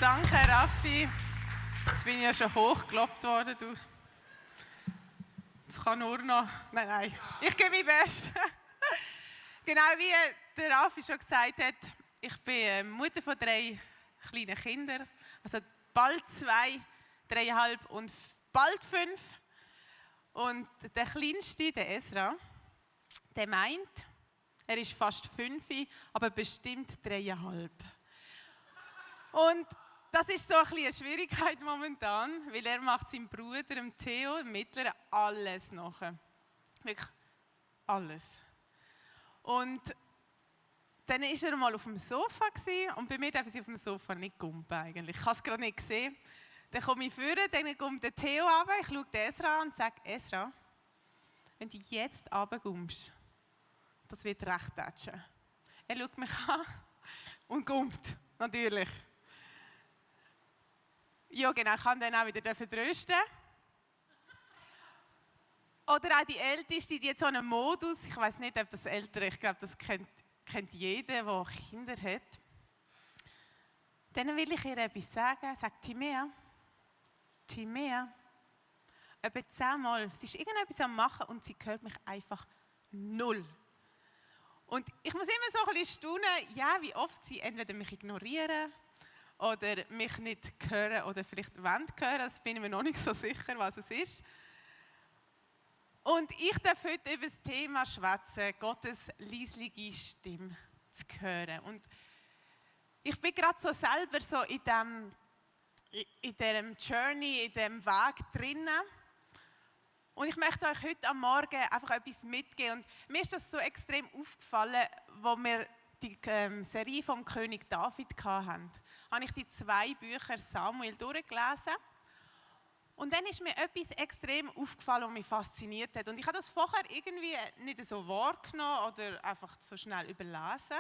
Danke, Raffi. Jetzt bin ich ja schon hochgelobt worden. Du. Das kann nur noch... Nein. Ich gebe mein Bestes. Genau wie der Raffi schon gesagt hat, ich bin Mutter von 3 kleinen Kindern. Also bald 2, 3,5 und bald 5. Und der Kleinste, der Esra, der meint, er ist fast 5, aber bestimmt 3,5. Und das ist so ein bisschen eine Schwierigkeit momentan, weil er macht seinem Bruder, dem Theo, dem Mittleren, alles nach. Wirklich alles. Und dann war er mal auf dem Sofa und bei mir dürfen sie auf dem Sofa nicht gumpen eigentlich. Ich habe es gerade nicht gesehen. Dann komme ich vor, dann kommt der Theo runter, ich schaue Esra an und sage, Esra, wenn du jetzt runtergumpst, das wird recht tätschen. Er schaut mich an und gumpt, natürlich. Ja genau, ich kann dann auch wieder trösten. Oder auch die Älteste, die hat so einen Modus, ich weiß nicht, ob das Ältere, ich glaube, das kennt jeder, der Kinder hat. Dann will ich ihr etwas sagen, sagt Timea, etwa 10-mal, sie ist irgendetwas am Machen und sie hört mich einfach 0. Und ich muss immer so ein bisschen staunen, ja, wie oft sie entweder mich ignorieren oder mich nicht hören oder vielleicht wollen hören, das bin ich mir noch nicht so sicher, was es ist. Und ich darf heute über das Thema schwätzen, Gottes leisliche Stimme zu hören. Und ich bin gerade so selber so in diesem Journey, in diesem Weg drinnen. Und ich möchte euch heute am Morgen einfach etwas mitgeben. Und mir ist das so extrem aufgefallen, wo wir die Serie vom König David hatten. Habe ich die 2 Bücher Samuel durchgelesen. Und dann ist mir etwas extrem aufgefallen, was mich fasziniert hat. Und ich habe das vorher irgendwie nicht so wahrgenommen oder einfach so schnell überlesen.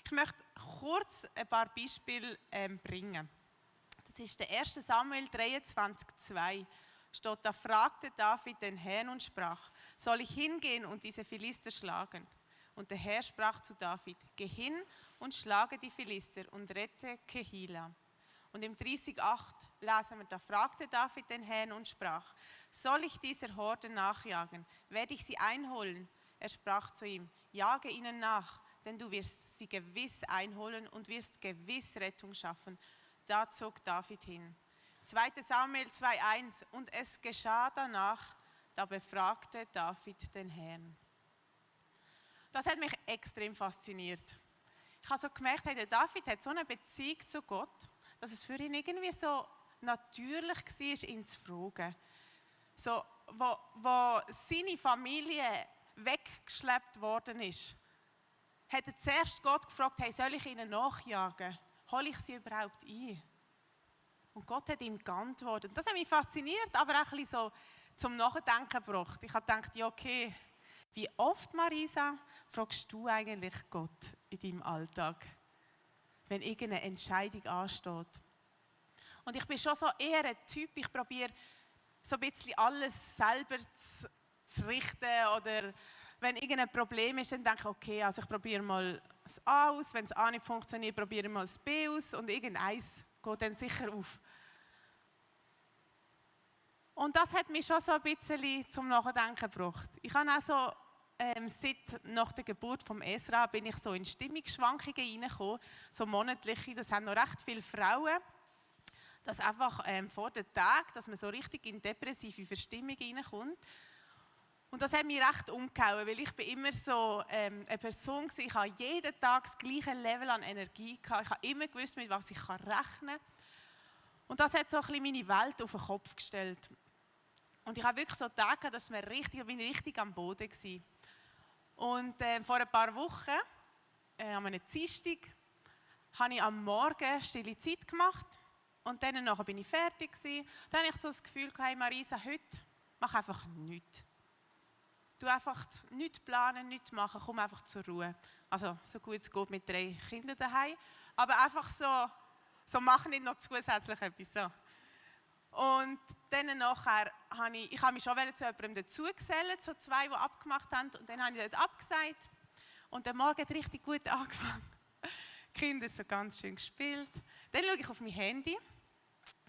Ich möchte kurz ein paar Beispiele bringen. Das ist der 1. Samuel 23,2. Steht, da fragte David den Herrn und sprach, soll ich hingehen und diese Philister schlagen? Und der Herr sprach zu David, geh hin und schlage die Philister und rette Kehila. Und im 30,8 lesen wir, da fragte David den Herrn und sprach, soll ich dieser Horde nachjagen? Werde ich sie einholen? Er sprach zu ihm, jage ihnen nach, denn du wirst sie gewiss einholen und wirst gewiss Rettung schaffen. Da zog David hin. 2. Samuel 2,1 und es geschah danach, da befragte David den Herrn. Das hat mich extrem fasziniert. Ich habe so gemerkt, der David hat so eine Beziehung zu Gott, dass es für ihn irgendwie so natürlich war, ihn zu fragen. So, wo seine Familie weggeschleppt worden ist, hat er zuerst Gott gefragt, hey, soll ich ihnen nachjagen? Hole ich sie überhaupt ein? Und Gott hat ihm geantwortet. Das hat mich fasziniert, aber auch ein bisschen so zum Nachdenken gebracht. Ich habe gedacht, ja okay, wie oft, Marisa, fragst du eigentlich Gott in deinem Alltag, wenn irgendeine Entscheidung ansteht? Und ich bin schon so eher ein Typ, ich probiere so ein bisschen alles selber zu richten oder wenn irgendein Problem ist, dann denke ich, okay, also ich probiere mal das A aus, wenn das A nicht funktioniert, probiere ich mal das B aus und irgendeins geht dann sicher auf. Und das hat mich schon so ein bisschen zum Nachdenken gebracht. Ich habe auch so, seit nach der Geburt von Esra bin ich so in Stimmungsschwankungen reingekommen, so monatliche, das haben noch recht viele Frauen, dass einfach vor dem Tag, dass man so richtig in depressive Verstimmung reinkommt. Und das hat mich recht umgehauen, weil ich bin immer so eine Person war, ich hatte jeden Tag das gleiche Level an Energie gehabt. Ich habe immer gewusst, mit was ich rechnen kann. Und das hat so ein bisschen meine Welt auf den Kopf gestellt. Und ich habe wirklich so Tage, dass ich richtig am Boden war. Und vor ein paar Wochen, an einem Dienstag, habe ich am Morgen stille Zeit gemacht. Und dann nachher bin ich fertig gewesen. Dann habe ich so das Gefühl, hey Marisa, heute mach einfach nichts. Du einfach nichts planen, nichts machen, komm einfach zur Ruhe. Also so gut es geht mit 3 Kindern daheim, aber einfach so mach nicht noch zusätzlich etwas. So. Und dann nachher habe ich mich schon zu jemandem dazugesellen, so 2, die abgemacht haben. Und dann habe ich dort abgesagt. Und der Morgen hat richtig gut angefangen. Die Kinder so ganz schön gespielt. Dann schaue ich auf mein Handy.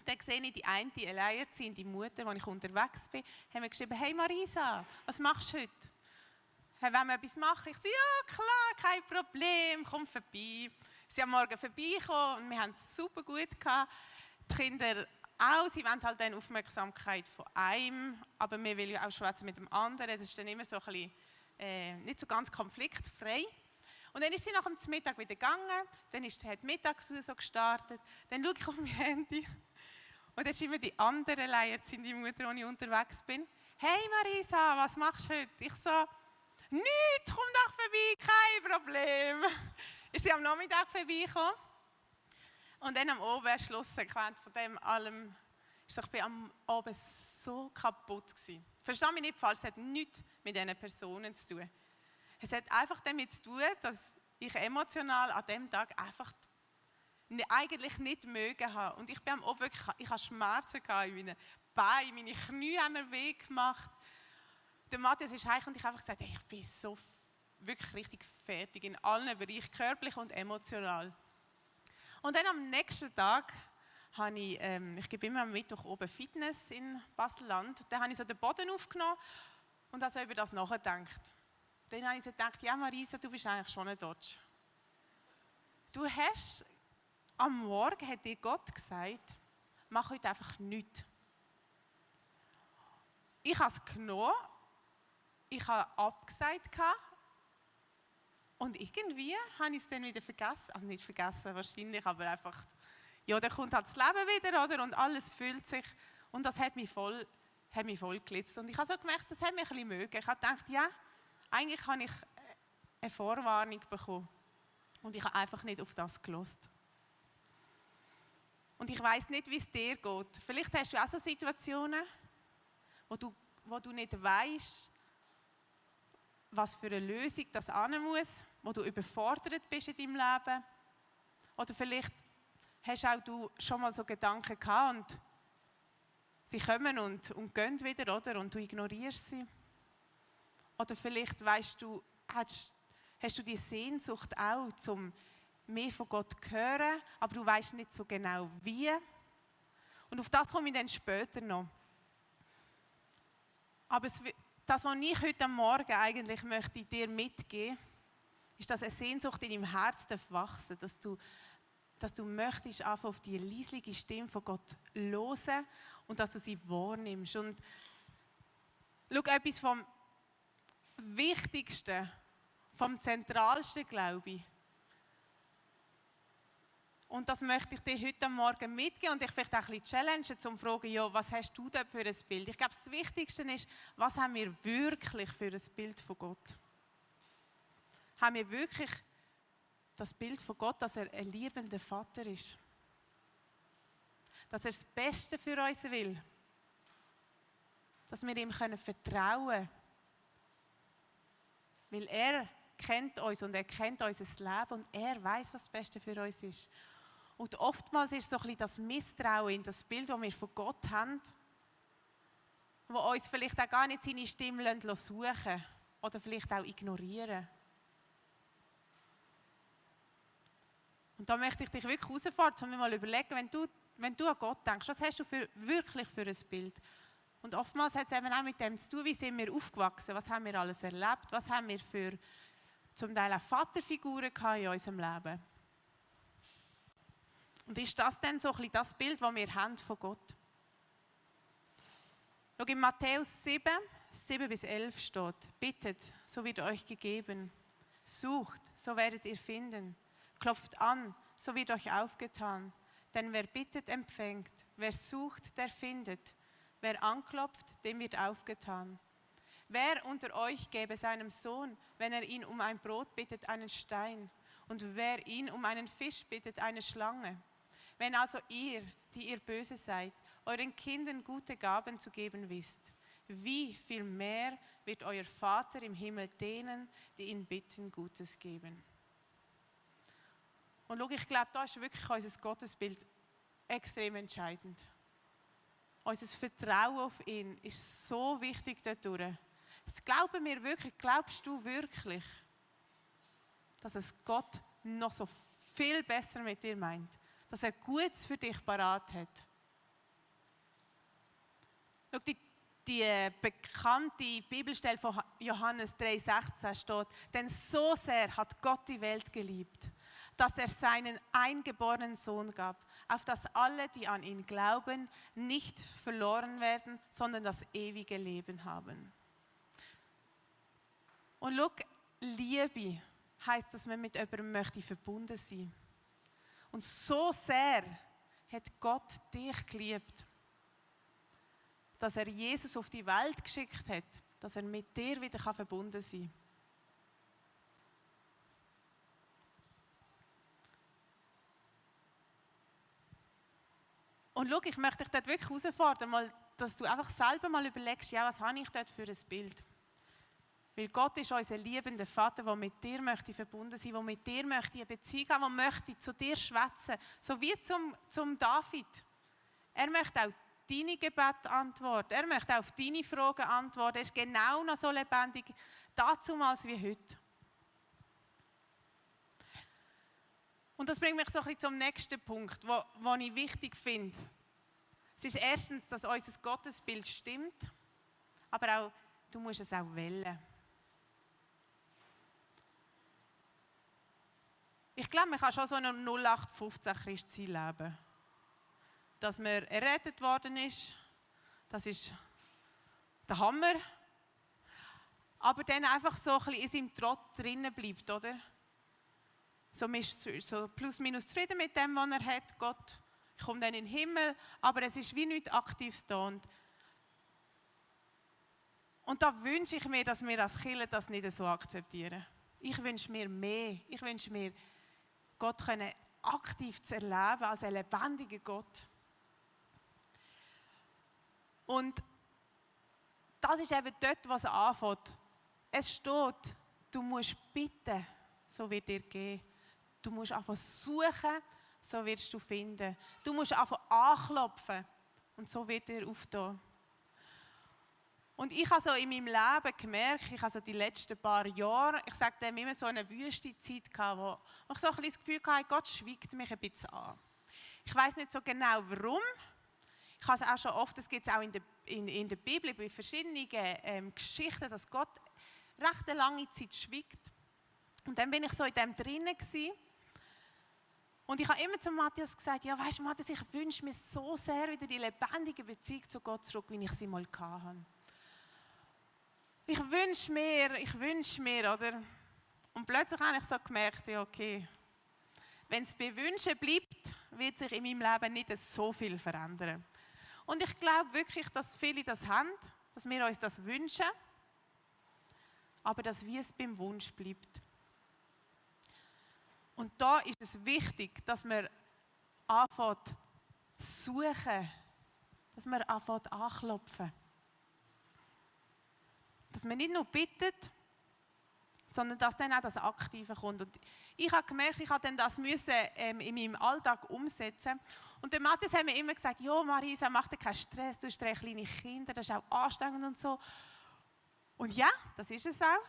Dann sehe ich die eine alleinerziehende Mutter, als ich unterwegs bin, haben mir geschrieben, hey Marisa, was machst du heute? Hey, wollen wir etwas machen? Ich so, ja klar, kein Problem, komm vorbei. Sie am Morgen vorbeigekommen und wir haben es super gut gehabt. Die Kinder auch, sie wollen halt dann Aufmerksamkeit von einem, aber wir wollen ja auch schwätzen mit dem anderen. Das ist dann immer so ein bisschen, nicht so ganz konfliktfrei. Und dann ist sie nach dem Mittag wieder gegangen, dann hat die Mittagsruhe so gestartet, dann schaue ich auf mein Handy und dann schreibt mir die andere alleinerziehende Mutter, wo ich unterwegs bin, hey Marisa, was machst du heute? Ich so, nichts, komm doch vorbei, kein Problem. Ist sie am Nachmittag vorbeigekommen und dann am Abend, Schlusssequenz von dem allem, ich bin am Abend so kaputt gewesen. Verstehe mich nicht falsch, es hat nichts mit diesen Personen zu tun. Es hat einfach damit zu tun, dass ich emotional an dem Tag einfach eigentlich nicht mögen habe. Und ich bin am Abend wirklich, ich hatte Schmerzen in meinen Beinen, meine Knie haben mir weh gemacht. Der Matthias ist heim und ich habe einfach gesagt, ich bin so wirklich richtig fertig in allen Bereichen, körperlich und emotional. Und dann am nächsten Tag habe ich gebe immer am Mittwoch oben Fitness in Basel-Land, da habe ich so den Boden aufgenommen und also über das nachgedacht. Dann habe ich so gedacht, ja Marisa, du bist eigentlich schon ein Dodge. Du hast, am Morgen hat dir Gott gesagt, mach heute einfach nichts. Ich habe es genommen, ich habe abgesagt und irgendwie habe ich es dann wieder vergessen. Also nicht vergessen wahrscheinlich, aber einfach, ja, dann kommt halt das Leben wieder, oder? Und alles fühlt sich. Und das hat mich voll gelitzt. Und ich habe so gemerkt, das hat mich ein bisschen mögen. Ich habe gedacht, ja, eigentlich habe ich eine Vorwarnung bekommen. Und ich habe einfach nicht auf das gehört. Und ich weiss nicht, wie es dir geht. Vielleicht hast du auch so Situationen, wo du nicht weißt, was für eine Lösung das hin muss, wo du überfordert bist in deinem Leben. Oder vielleicht hast auch du schon mal so Gedanken gehabt und sie kommen und gehen wieder, oder? Und du ignorierst sie. Oder vielleicht weißt du, hast du die Sehnsucht auch, um mehr von Gott zu hören, aber du weißt nicht so genau wie. Und auf das komme ich dann später noch. Aber das, was ich heute Morgen eigentlich möchte dir mitgeben, ist, dass eine Sehnsucht in deinem Herz wachsen darf, dass du möchtest anfangen, auf die leisliche Stimme von Gott hören und dass du sie wahrnimmst. Und schau, etwas vom Wichtigsten, vom Zentralsten, glaube ich. Und das möchte ich dir heute Morgen mitgeben und dich vielleicht auch ein bisschen challengen, um zu fragen, ja, was hast du dort für ein Bild? Ich glaube, das Wichtigste ist, was haben wir wirklich für ein Bild von Gott? Haben wir wirklich das Bild von Gott, dass er ein liebender Vater ist? Dass er das Beste für uns will? Dass wir ihm vertrauen können? Weil er kennt uns und er kennt unser Leben und er weiß, was das Beste für uns ist. Und oftmals ist es so ein bisschen das Misstrauen in das Bild, das wir von Gott haben, wo uns vielleicht auch gar nicht seine Stimme suchen oder vielleicht auch ignorieren. Und da möchte ich dich wirklich herausfordern, um mir mal überlegen, wenn du an Gott denkst, was hast du wirklich für ein Bild? Und oftmals hat es eben auch mit dem zu tun, wie sind wir aufgewachsen, was haben wir alles erlebt, was haben wir für zum Teil auch Vaterfiguren in unserem Leben. Und ist das dann so ein bisschen das Bild, das wir haben von Gott? Schau, in Matthäus 7-11 steht, bittet, so wird euch gegeben. Sucht, so werdet ihr finden. Klopft an, so wird euch aufgetan. Denn wer bittet, empfängt. Wer sucht, der findet. Wer anklopft, dem wird aufgetan. Wer unter euch gäbe seinem Sohn, wenn er ihn um ein Brot bittet, einen Stein? Und wer ihn um einen Fisch bittet, eine Schlange? Wenn also ihr, die ihr böse seid, euren Kindern gute Gaben zu geben wisst, wie viel mehr wird euer Vater im Himmel denen, die ihn bitten, Gutes geben? Und schau, ich glaube, da ist wirklich unser Gottesbild extrem entscheidend. Unser Vertrauen auf ihn ist so wichtig dadurch. Das glauben wir wirklich, glaubst du wirklich, dass es Gott noch so viel besser mit dir meint, dass er Gutes für dich parat hat. Schau, die bekannte Bibelstelle von Johannes 3,16 steht: Denn so sehr hat Gott die Welt geliebt, dass er seinen eingeborenen Sohn gab, auf dass alle, die an ihn glauben, nicht verloren werden, sondern das ewige Leben haben. Und schau, Liebe heisst, dass man mit jemandem möchte verbunden sein. Und so sehr hat Gott dich geliebt, dass er Jesus auf die Welt geschickt hat, dass er mit dir wieder verbunden sein kann. Und schau, ich möchte dich dort wirklich herausfordern, dass du einfach selber mal überlegst, ja, was habe ich dort für ein Bild? Weil Gott ist unser liebender Vater, der mit dir möchte verbunden sein, der mit dir möchte eine Beziehung haben, der möchte zu dir schwätzen, so wie zum David. Er möchte auch deine Gebete antworten, er möchte auf deine Fragen antworten, er ist genau noch so lebendig, dazumals wie heute. Und das bringt mich so ein bisschen zum nächsten Punkt, wo ich wichtig finde. Es ist erstens, dass unser Gottesbild stimmt, aber auch, du musst es auch wählen. Ich glaube, man kann schon so ein 0815 Christsein leben. Dass man errettet worden ist, das ist der Hammer. Aber dann einfach so ein bisschen in seinem Trott drinnen bleibt, oder? So, man ist so plus minus zufrieden mit dem, was er hat. Gott, ich komme dann in den Himmel, aber es ist wie nichts Aktives da. Und da wünsche ich mir, dass wir als Kirche das nicht so akzeptieren. Ich wünsche mir mehr. Ich wünsche mir, Gott können aktiv zu erleben als einen lebendigen Gott. Und das ist eben dort, was anfängt. Es steht, du musst bitten, so wird dir geben. Du musst einfach suchen, so wirst du finden. Du musst einfach anklopfen und so wird dir auftun. Und ich habe so in meinem Leben gemerkt, ich habe so die letzten paar Jahre, ich sage dem immer so eine Wüstezeit gehabt, wo ich so ein bisschen das Gefühl hatte, Gott schweigt mich ein bisschen an. Ich weiß nicht so genau warum. Ich habe es auch schon oft, das gibt es auch in der Bibel, bei verschiedenen Geschichten, dass Gott recht eine lange Zeit schweigt. Und dann bin ich so in dem drinnen gewesen. Und ich habe immer zu Matthias gesagt, ja weißt du Matthias, ich wünsche mir so sehr wieder die lebendige Beziehung zu Gott zurück, wie ich sie mal hatte. Ich wünsche mir, oder? Und plötzlich habe ich so gemerkt, ja okay, wenn es bei Wünschen bleibt, wird sich in meinem Leben nicht so viel verändern. Und ich glaube wirklich, dass viele das haben, dass wir uns das wünschen, aber dass wie es beim Wunsch bleibt. Und da ist es wichtig, dass wir anfangen zu suchen, dass wir anfangen anklopfen. Dass man nicht nur bittet, sondern dass dann auch das Aktive kommt. Und ich habe gemerkt, ich musste das in meinem Alltag umsetzen. Und der Matthias hat mir immer gesagt, ja Marisa, mach dir keinen Stress, du hast 3 kleine Kinder, das ist auch anstrengend und so. Und ja, das ist es auch.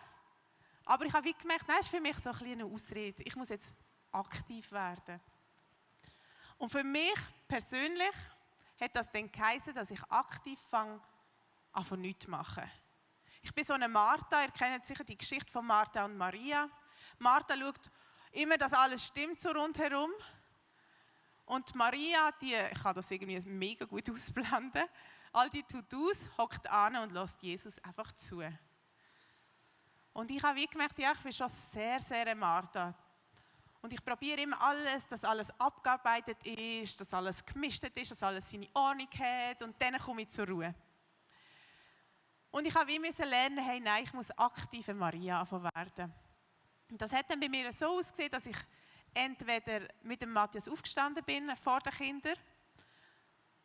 Aber ich habe wie gemerkt, nein, das ist für mich so ein eine Ausrede. Ich muss jetzt aktiv werden. Und für mich persönlich hat das dann geheißen, dass ich aktiv fange, an von nichts zu machen. Ich bin so eine Martha, ihr kennt sicher die Geschichte von Martha und Maria. Martha schaut immer, dass alles stimmt so rundherum. Und Maria, ich kann das irgendwie mega gut ausblenden, all die To-Dos, hockt an und lässt Jesus einfach zu. Und ich habe wie gemerkt, ja, ich bin schon sehr, sehr eine Martha. Und ich probiere immer alles, dass alles abgearbeitet ist, dass alles gemischt ist, dass alles seine Ordnung hat und dann komme ich zur Ruhe. Und ich musste lernen, hey, nein, ich muss aktive Maria werden. Und das hat dann bei mir so ausgesehen, dass ich entweder mit dem Matthias aufgestanden bin vor den Kindern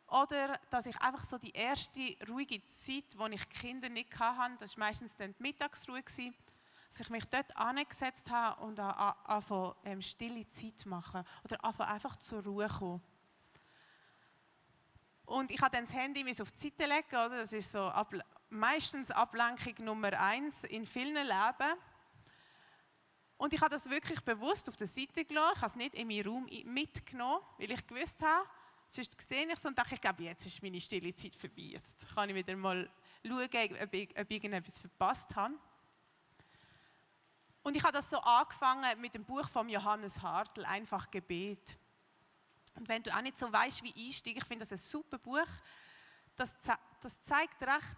oder dass ich einfach so die erste ruhige Zeit, wo ich die Kinder nicht hatte, das war meistens dann die Mittagsruhe, dass ich mich dort angesetzt habe und anfangen, stille Zeit zu machen oder einfach zur Ruhe kommen. Und ich musste dann das Handy auf die Seite legen, oder? Das ist so meistens Ablenkung Nummer 1 in vielen Leben. Und ich habe das wirklich bewusst auf der Seite gelassen. Ich habe es nicht in meinen Raum mitgenommen, weil ich gewusst habe, sonst sehe ich es und dachte, ich glaube, jetzt ist meine stille Zeit vorbei. Jetzt kann ich wieder mal schauen, ob ich irgendetwas verpasst habe. Und ich habe das so angefangen mit dem Buch von Johannes Hartl, «Einfach Gebet». Und wenn du auch nicht so weißt, wie einsteigen, ich finde das ein super Buch. Das zeigt recht,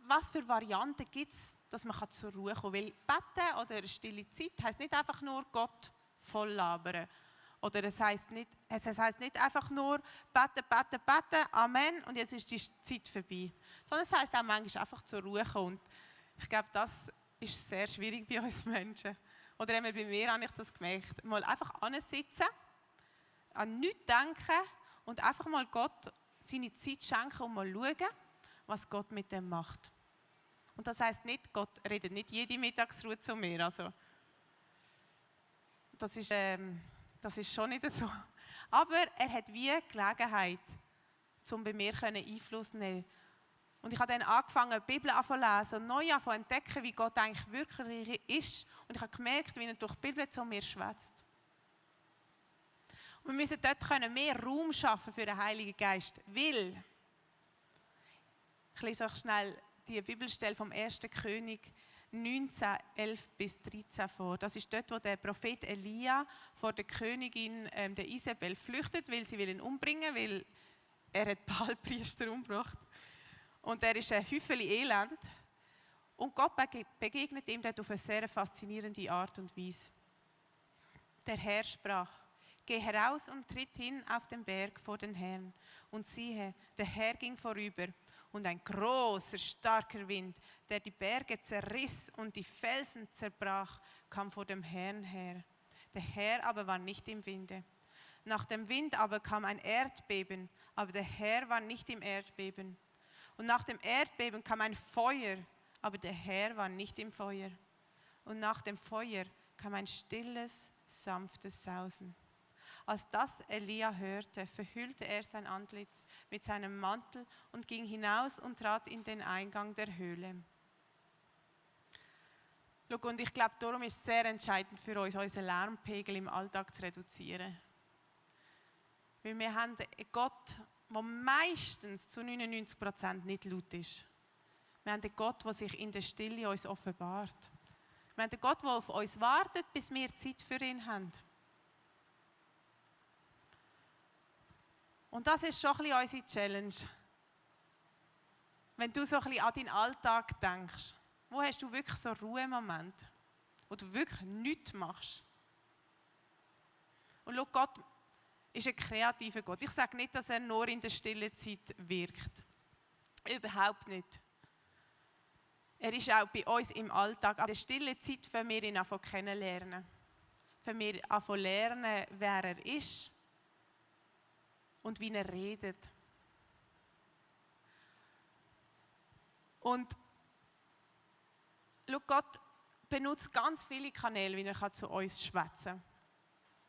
was für Varianten gibt es, dass man zur Ruhe kommen kann. Weil Beten oder eine stille Zeit heisst nicht einfach nur Gott voll labern. Oder es heisst nicht einfach nur beten, beten, beten, Amen und jetzt ist die Zeit vorbei. Sondern es heisst auch manchmal einfach zur Ruhe kommen. Und ich glaube, das ist sehr schwierig bei uns Menschen. Oder eben bei mir habe ich das gemerkt. Mal einfach ansitzen, an nichts denken und einfach mal Gott seine Zeit schenken und mal schauen, was Gott mit dem macht. Und das heisst nicht, Gott redet nicht jede Mittagsruhe zu mir. Also, das ist schon nicht so. Aber er hat wie Gelegenheit, um bei mir Einfluss zu nehmen. Und ich habe dann angefangen, die Bibel zu lesen und neu zu entdecken, wie Gott eigentlich wirklich ist. Und ich habe gemerkt, wie er durch die Bibel zu mir schwätzt. Und wir müssen dort mehr Raum schaffen für den Heiligen Geist, weil, ich lese euch schnell die Bibelstelle vom 1. König 19, 11 bis 13 vor. Das ist dort, wo der Prophet Elia vor der Königin der Isabel flüchtet, weil sie ihn umbringen will, weil er hat Baalpriester umgebracht. Und er ist ein Häufeli Elend. Und Gott begegnet ihm dort auf eine sehr faszinierende Art und Weise. Der Herr sprach: Geh heraus und tritt hin auf den Berg vor den Herrn. Und siehe, der Herr ging vorüber, und ein großer, starker Wind, der die Berge zerriss und die Felsen zerbrach, kam vor dem Herrn her. Der Herr aber war nicht im Winde. Nach dem Wind aber kam ein Erdbeben, aber der Herr war nicht im Erdbeben. Und nach dem Erdbeben kam ein Feuer, aber der Herr war nicht im Feuer. Und nach dem Feuer kam ein stilles, sanftes Sausen. Als das Elia hörte, verhüllte er sein Antlitz mit seinem Mantel und ging hinaus und trat in den Eingang der Höhle. Schau, und ich glaube, darum ist es sehr entscheidend für uns, unseren Lärmpegel im Alltag zu reduzieren. Weil wir haben einen Gott, der meistens zu 99% nicht laut ist. Wir haben einen Gott, der sich in der Stille uns offenbart. Wir haben einen Gott, der auf uns wartet, bis wir Zeit für ihn haben. Und das ist schon ein bisschen unsere Challenge. Wenn du so ein bisschen an deinen Alltag denkst, wo hast du wirklich so Ruhe im Moment, wo du wirklich nichts machst? Und schau, Gott ist ein kreativer Gott. Ich sage nicht, dass er nur in der stillen Zeit wirkt. Überhaupt nicht. Er ist auch bei uns im Alltag. Aber in der stillen Zeit können wir ihn anfangen kennenlernen. Können wir anfangen lernen, wer er ist und wie er redet. Und schau, Gott benutzt ganz viele Kanäle, wie er zu uns schwätzen kann.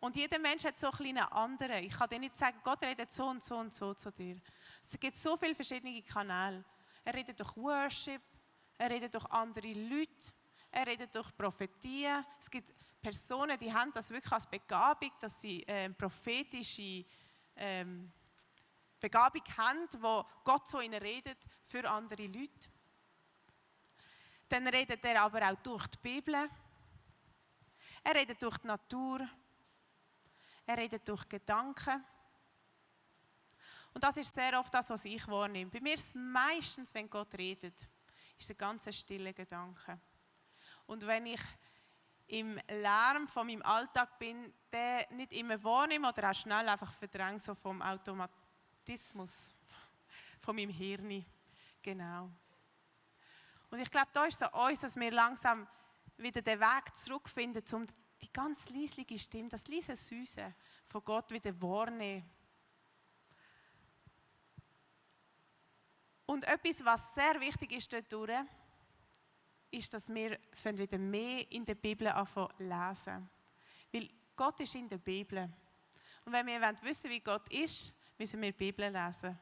Und jeder Mensch hat so ein bisschen einen anderen. Ich kann dir nicht sagen, Gott redet so und so und so zu dir. Es gibt so viele verschiedene Kanäle. Er redet durch Worship, er redet durch andere Leute, er redet durch Prophetien. Es gibt Personen, die haben das wirklich als Begabung, dass sie prophetische Begabung haben, wo Gott so ihnen redet für andere Leute. Dann redet er aber auch durch die Bibel. Er redet durch die Natur. Er redet durch Gedanken. Und das ist sehr oft das, was ich wahrnehme. Bei mir ist es meistens, wenn Gott redet, ist es ein ganz stiller Gedanke. Und wenn ich im Lärm von meinem Alltag bin, den nicht immer wahrnehme oder auch schnell einfach verdränge, so vom Automatismus, von meinem Hirn. Genau. Und ich glaube, da ist es an uns, dass wir langsam wieder den Weg zurückfinden, um die ganz leisliche Stimme, das leise Süße von Gott wieder wahrnehmen. Und etwas, was sehr wichtig ist dadurch, ist, dass wir wieder mehr in der Bibel anfangen lesen. Weil Gott ist in der Bibel. Und wenn wir wissen, wie Gott ist, müssen wir die Bibel lesen.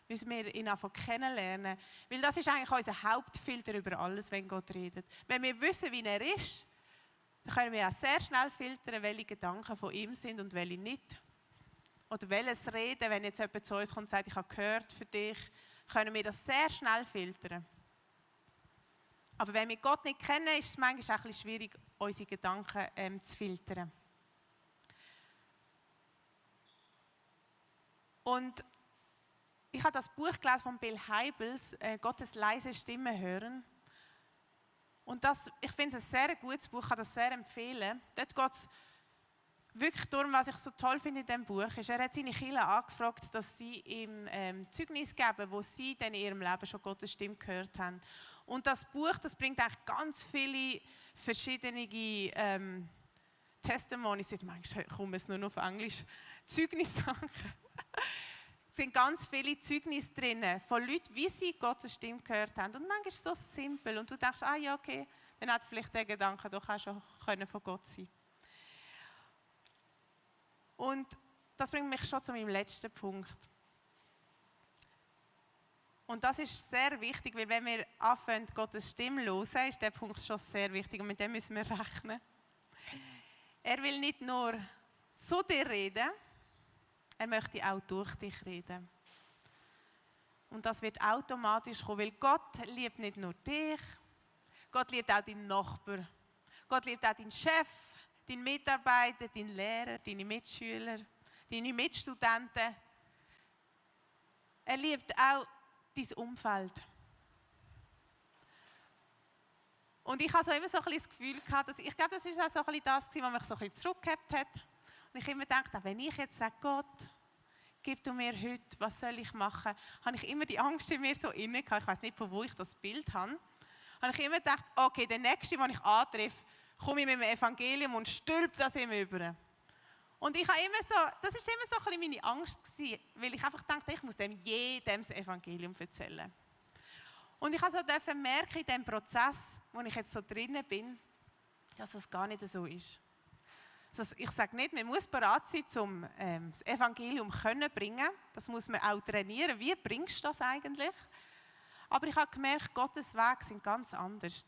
Müssen wir ihn anfangen kennenlernen. Weil das ist eigentlich unser Hauptfilter über alles, wenn Gott redet. Wenn wir wissen, wie er ist, Dann können wir auch sehr schnell filtern, welche Gedanken von ihm sind und welche nicht. Oder welches Reden, wenn jetzt jemand zu uns kommt und sagt, ich habe gehört für dich, können wir das sehr schnell filtern. Aber wenn wir Gott nicht kennen, ist es manchmal auch ein bisschen schwierig, unsere Gedanken zu filtern. Und ich habe das Buch gelesen von Bill Hybels, Gottes leise Stimme hören. Und ich finde es ein sehr gutes Buch, ich kann das sehr empfehlen. Dort geht es wirklich darum, was ich so toll finde in diesem Buch, ist, er hat seine Kinder angefragt, dass sie ihm Zeugnis geben, wo sie dann in ihrem Leben schon Gottes Stimme gehört haben. Und das Buch, das bringt eigentlich ganz viele verschiedene Testimonies, jetzt manchmal kommen es nur noch auf Englisch, Zeugnisse. Es sind ganz viele Zeugnisse drin von Leuten, wie sie Gottes Stimme gehört haben. Und manchmal ist es so simpel. Und du denkst, ja, okay, dann hat vielleicht der Gedanke doch auch schon von Gott sein. Und das bringt mich schon zu meinem letzten Punkt. Und das ist sehr wichtig, weil wenn wir anfangen, Gottes Stimme zu hören, ist der Punkt schon sehr wichtig und mit dem müssen wir rechnen. Er will nicht nur zu dir reden, er möchte auch durch dich reden. Und das wird automatisch kommen, weil Gott liebt nicht nur dich, Gott liebt auch deinen Nachbarn. Gott liebt auch deinen Chef, deinen Mitarbeiter, deinen Lehrer, deine Mitschüler, deine Mitstudenten. Er liebt auch dein Umfeld. Und ich habe so immer so ein bisschen das Gefühl gehabt, dass, ich glaube, das ist auch so ein bisschen das, was mich so ein bisschen zurückgehabt hat. Und ich immer gedacht, wenn ich jetzt sage, Gott, gib du mir heute, was soll ich machen, habe ich immer die Angst in mir so inne gehabt. Ich weiß nicht, von wo ich das Bild habe. Habe ich immer gedacht, okay, der Nächste, den ich antreffe, komme ich mit dem Evangelium und stülpe das ihm über. Und ich habe immer so, das war immer so ein bisschen meine Angst gewesen, weil ich einfach dachte, ich muss dem jedem das Evangelium erzählen. Und ich durfte so merken in diesem Prozess, wo ich jetzt so drinnen bin, dass das gar nicht so ist. Also ich sage nicht, man muss bereit sein, um das Evangelium zu bringen. Das muss man auch trainieren. Wie bringst du das eigentlich? Aber ich habe gemerkt, Gottes Wege sind ganz anders.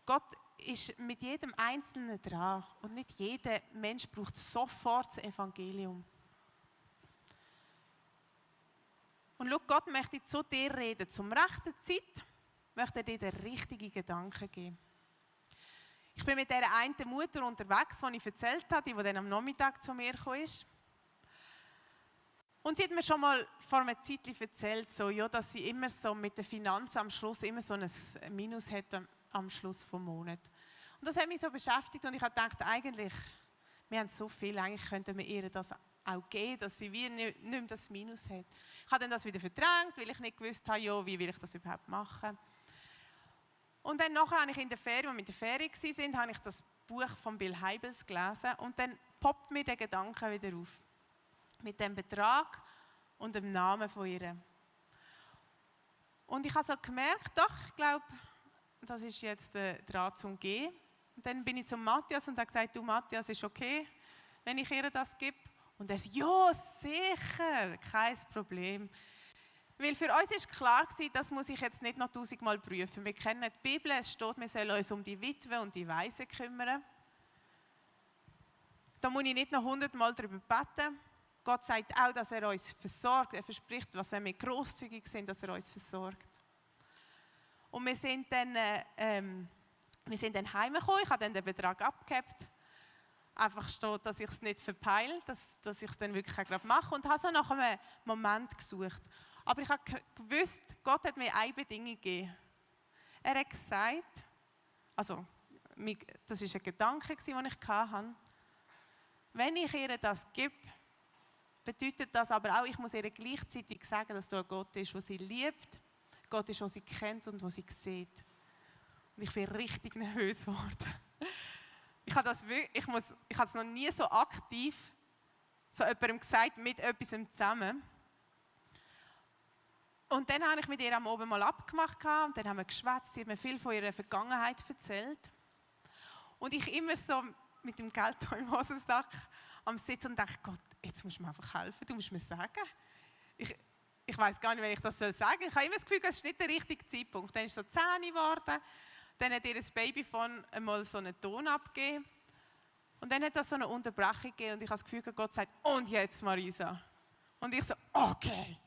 Gott ist mit jedem Einzelnen dran und nicht jeder Mensch braucht sofort das Evangelium. Und schau, Gott möchte zu dir reden. Zum rechten Zeit möchte er dir den richtigen Gedanken geben. Ich bin mit dieser einen Mutter unterwegs, die ich erzählt habe, die dann am Nachmittag zu mir gekommen ist. Und sie hat mir schon mal vor einer Zeit erzählt, so, ja, dass sie immer so mit den Finanzen am Schluss immer so ein Minus hätte am Schluss des Monats. Und das hat mich so beschäftigt und ich habe gedacht, eigentlich, wir haben so viel, eigentlich könnten wir ihr das auch geben, dass sie wie nicht mehr das Minus hat. Ich habe dann das wieder verdrängt, weil ich nicht gewusst habe, ja, wie will ich das überhaupt machen. Und dann nachher habe ich in der Ferien, als wir in der Ferien waren, habe ich das Buch von Bill Hybels gelesen und dann poppt mir der Gedanke wieder auf. Mit dem Betrag und dem Namen von ihr. Und ich habe so gemerkt, doch, ich glaube, das ist jetzt dran zum Gehen. Und dann bin ich zum Matthias und habe gesagt, du Matthias, ist okay, wenn ich ihr das gebe? Und er sagt, ja, sicher, kein Problem. Weil für uns war klar, das muss ich jetzt nicht noch 1000-mal prüfen. Wir kennen die Bibel, es steht, wir sollen uns um die Witwe und die Waisen kümmern. Da muss ich nicht noch 100-mal darüber beten. Gott sagt auch, dass er uns versorgt. Er verspricht, was, wenn wir grosszügig sind, dass er uns versorgt. Und wir sind dann heimgekommen, ich habe dann den Betrag abgehabt. Einfach steht, dass ich es nicht verpeile, dass ich es dann wirklich gerade mache. Und habe so nach einem Moment gesucht. Aber ich habe gewusst, Gott hat mir eine Bedingung gegeben. Er hat gesagt, also das war ein Gedanke, den ich hatte, wenn ich ihr das gebe, bedeutet das aber auch, ich muss ihr gleichzeitig sagen, dass da ein Gott ist, der sie liebt, Gott ist, der sie kennt und der sie sieht. Und ich bin richtig nervös geworden. Ich habe es noch nie so aktiv so jemandem gesagt, mit etwas zusammen. Und dann habe ich mit ihr am Abend mal abgemacht und dann haben wir geschwätzt, sie hat mir viel von ihrer Vergangenheit erzählt. Und ich immer so mit dem Geld im Hosensack am Sitzen und dachte, Gott, jetzt musst du mir einfach helfen, du musst mir sagen. Ich weiß gar nicht, wenn ich das sagen soll. Ich habe immer das Gefühl, es ist nicht der richtige Zeitpunkt. Dann ist es so 10 Uhr geworden, Dann hat ihr Babyphone einmal so einen Ton abgegeben. Und dann hat das so eine Unterbrechung gegeben und ich habe das Gefühl, Gott sagt, und jetzt Marisa. Und ich so, okay.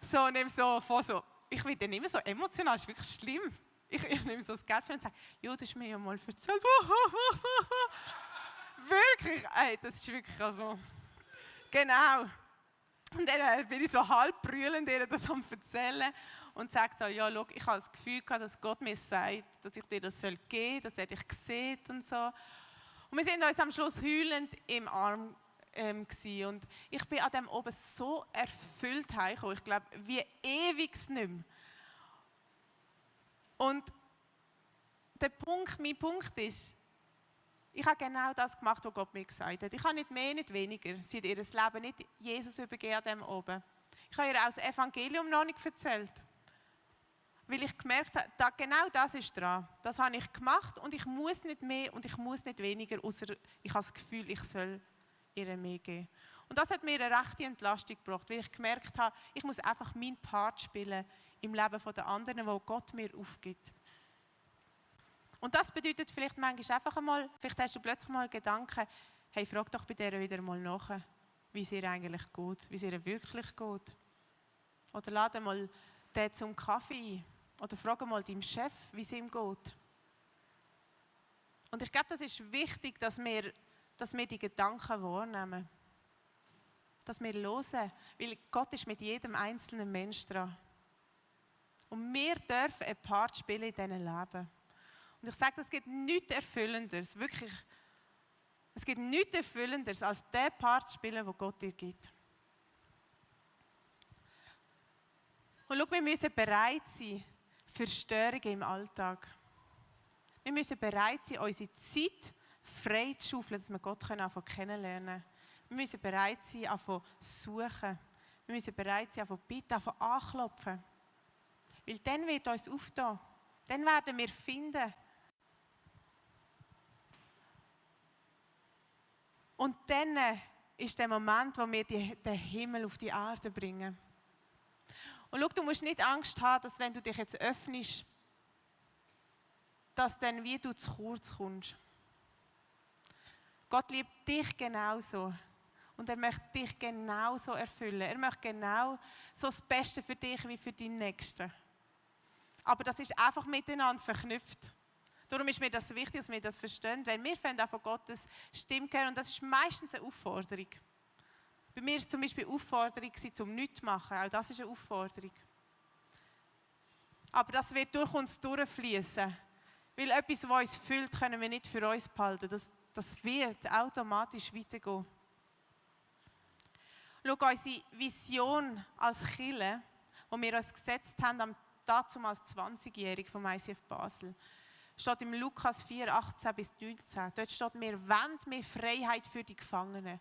So, nehme so vor, so. Ich werde dann immer so emotional, das ist wirklich schlimm. Ich nehme so das Geld und sage, ja, das ist mir ja mal erzählt. Wirklich, ey, das ist wirklich also. Genau. Und dann bin ich so halb brüllend ihr das am erzählen und sage so, ja, schau, ich habe das Gefühl gehabt, dass Gott mir sagt, dass ich dir das geben soll, dass er dich sieht und so. Und wir sind uns am Schluss heulend im Arm gewesen. Und ich bin an dem oben so erfüllt heimgekommen, ich glaube, wie ewig nicht mehr. Und mein Punkt ist, ich habe genau das gemacht, was Gott mir gesagt hat. Ich habe nicht mehr, nicht weniger. Sie hat ihr Leben nicht Jesus übergeben an dem oben. Ich habe ihr auch das Evangelium noch nicht erzählt. Weil ich gemerkt habe, genau das ist dran. Das habe ich gemacht und ich muss nicht mehr und ich muss nicht weniger, außer ich habe das Gefühl, ich soll ihr mehr geben. Und das hat mir eine rechte Entlastung gebracht, weil ich gemerkt habe, ich muss einfach meinen Part spielen im Leben der anderen, wo Gott mir aufgibt. Und das bedeutet vielleicht manchmal einfach einmal, vielleicht hast du plötzlich mal Gedanken, hey, frag doch bei der wieder mal nach, wie es ihr eigentlich geht, wie es ihr wirklich geht. Oder lade mal den zum Kaffee ein. Oder frag mal deinem Chef, wie es ihm geht. Und ich glaube, das ist wichtig, dass wir die Gedanken wahrnehmen. Dass wir hören, weil Gott ist mit jedem einzelnen Menschen dran. Und wir dürfen einen Part spielen in diesem Leben. Und ich sage, es gibt nichts Erfüllenderes, wirklich. Es gibt nichts Erfüllenderes, als den Part zu spielen, den Gott dir gibt. Und schau, wir müssen bereit sein für Störungen im Alltag. Wir müssen bereit sein, unsere Zeit frei zu schaufeln, dass wir Gott kennenlernen können. Wir müssen bereit sein, anfangen zu suchen. Wir müssen bereit sein, anfangen zu bitten, anfangen anklopfen. Weil dann wird uns auftun. Dann werden wir finden. Und dann ist der Moment, wo wir den Himmel auf die Erde bringen. Und schau, du musst nicht Angst haben, dass wenn du dich jetzt öffnest, dass dann wie du zu kurz kommst. Gott liebt dich genauso. Und er möchte dich genauso erfüllen. Er möchte genau so das Beste für dich wie für deinen Nächsten. Aber das ist einfach miteinander verknüpft. Darum ist mir das wichtig, dass wir das verstehen, weil wir finden auch von Gottes Stimme hören und das ist meistens eine Aufforderung. Bei mir war es zum Beispiel eine Aufforderung, zum Nichts zu machen. Auch das ist eine Aufforderung. Aber das wird durch uns durchfließen. Weil etwas, was uns füllt, können wir nicht für uns behalten. Das wird automatisch weitergehen. Schau, unsere Vision als Kirche, die wir uns gesetzt haben, dazu als 20-Jährig vom ICF Basel, steht im Lukas 4, 18 bis 19. Dort steht, wir wollen mehr Freiheit für die Gefangenen.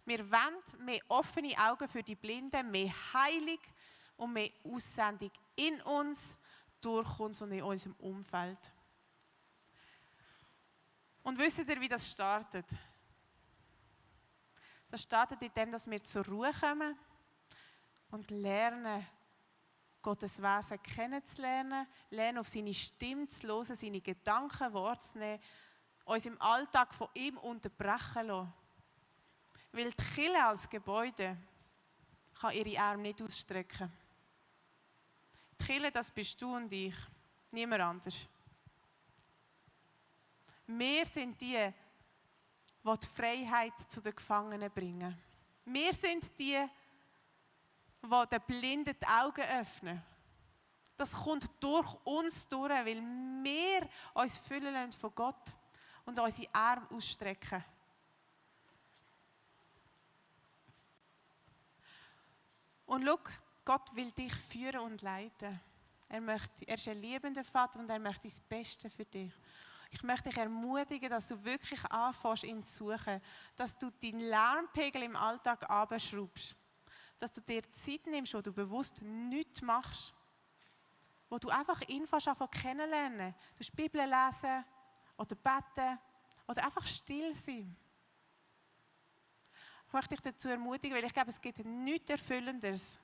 Wir wollen mehr offene Augen für die Blinden, mehr Heilung und mehr Aussendung in uns, durch uns und in unserem Umfeld. Und wisst ihr, wie das startet? Das startet in dem, dass wir zur Ruhe kommen und lernen, Gottes Wesen kennenzulernen, lernen, auf seine Stimme zu hören, seine Gedanken wahrzunehmen, uns im Alltag von ihm unterbrechen lassen. Weil die Kirche als Gebäude kann ihre Arme nicht ausstrecken. Die Kirche, das bist du und ich, niemand anders. Wir sind die Freiheit zu den Gefangenen bringen. Wir sind die den Blinden die Augen öffnen. Das kommt durch uns durch, weil wir uns füllen lassen von Gott und unsere Arme ausstrecken. Und schau, Gott will dich führen und leiten. Er ist ein liebender Vater und er möchte das Beste für dich. Ich möchte dich ermutigen, dass du wirklich anfängst, ihn zu suchen. Dass du deinen Lärmpegel im Alltag runterschraubst. Dass du dir Zeit nimmst, wo du bewusst nichts machst. Wo du einfach ihn kennenlernen. Du kannst die Bibel lesen oder beten oder einfach still sein. Ich möchte dich dazu ermutigen, weil ich glaube, es gibt nichts Erfüllenderes,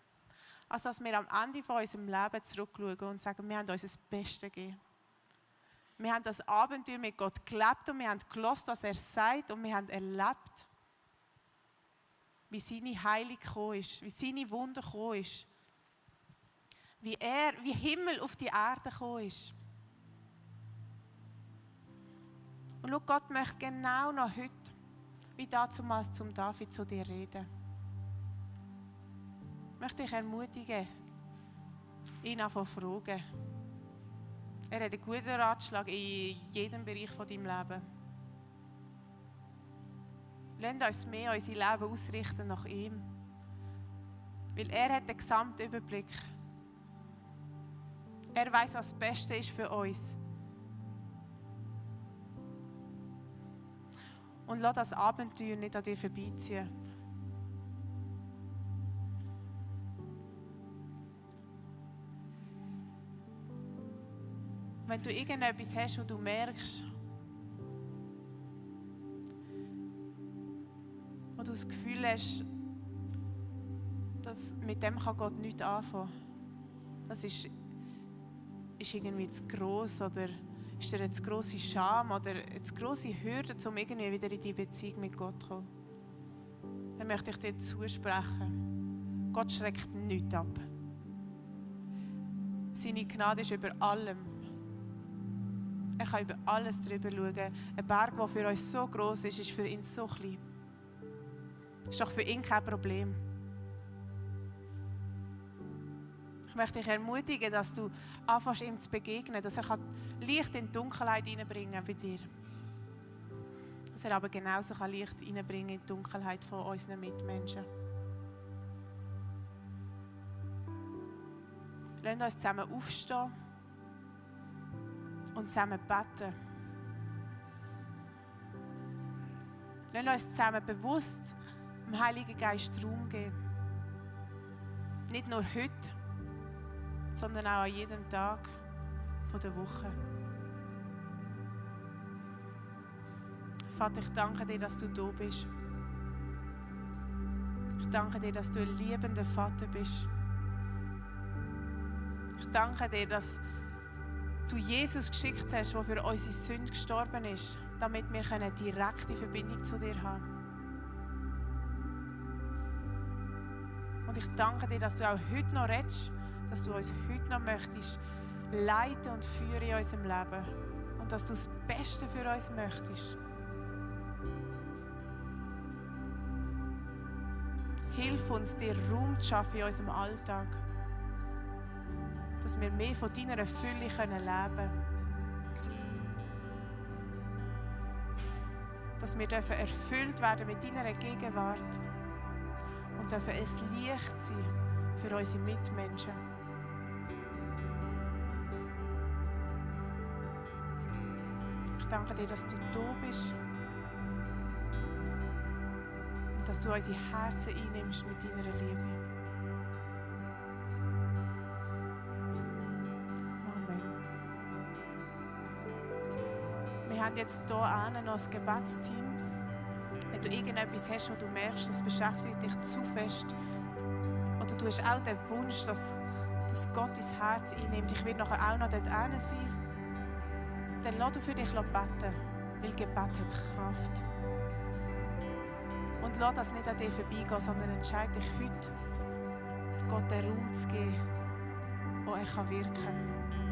als dass wir am Ende von unserem Leben zurückschauen und sagen, wir haben uns das Beste gegeben. Wir haben das Abenteuer mit Gott gelebt und wir haben gehört, was er sagt und wir haben erlebt, wie seine Heilung gekommen ist, wie seine Wunder gekommen ist, wie Himmel auf die Erde gekommen ist. Und schau, Gott möchte genau noch heute, wie damals zum David zu dir reden. Ich möchte dich ermutigen, ihn anfangen zu fragen. Er hat einen guten Ratschlag in jedem Bereich von deinem Leben. Lasst uns mehr unser Leben ausrichten nach ihm. Weil er hat den gesamten Überblick. Er weiß, was das Beste ist für uns. Und lass das Abenteuer nicht an dir vorbeiziehen. Wenn du irgendetwas hast, wo du merkst, wo du das Gefühl hast, dass mit dem kann Gott nichts anfangen. Das ist irgendwie zu gross oder ist dir eine zu grosse Scham oder eine zu grosse Hürde, um irgendwie wieder in die Beziehung mit Gott zu kommen. Dann möchte ich dir zusprechen. Gott schreckt nichts ab. Seine Gnade ist über allem. Er kann über alles drüber schauen. Ein Berg, der für uns so gross ist, ist für ihn so klein. Das ist doch für ihn kein Problem. Ich möchte dich ermutigen, dass du anfängst, ihm zu begegnen, dass er Licht in die Dunkelheit hineinbringen bei dir. Dass er aber genauso Licht hineinbringen in die Dunkelheit von unseren Mitmenschen. Lasst uns zusammen aufstehen und zusammen beten. Lasst uns zusammen bewusst dem Heiligen Geist Raum geben. Nicht nur heute, sondern auch an jedem Tag der Woche. Vater, ich danke dir, dass du da bist. Ich danke dir, dass du ein liebender Vater bist. Ich danke dir, dass du Jesus geschickt hast, der für unsere Sünde gestorben ist, damit wir eine direkte Verbindung zu dir haben. Und ich danke dir, dass du auch heute noch redest, dass du uns heute noch möchtest leiten und führen in unserem Leben. Und dass du das Beste für uns möchtest. Hilf uns, dir Raum zu schaffen in unserem Alltag. Dass wir mehr von deiner Fülle leben können. Dass wir erfüllt werden mit deiner Gegenwart. Und dürfen ein Licht sein für unsere Mitmenschen. Ich danke dir, dass du da bist und dass du unsere Herzen einnimmst mit deiner Liebe. Amen. Wir haben jetzt hier noch das Gebetsteam. Wenn du irgendetwas hast, wo du merkst, das beschäftigt dich zu fest, oder du hast auch den Wunsch, dass Gott dein Herz einnimmt, ich werde nachher auch noch dort sein, dann lass du für dich beten, weil Gebet hat Kraft. Und lass das nicht an dir vorbeigehen, sondern entscheide dich heute, Gott den Raum zu geben, wo er wirken kann.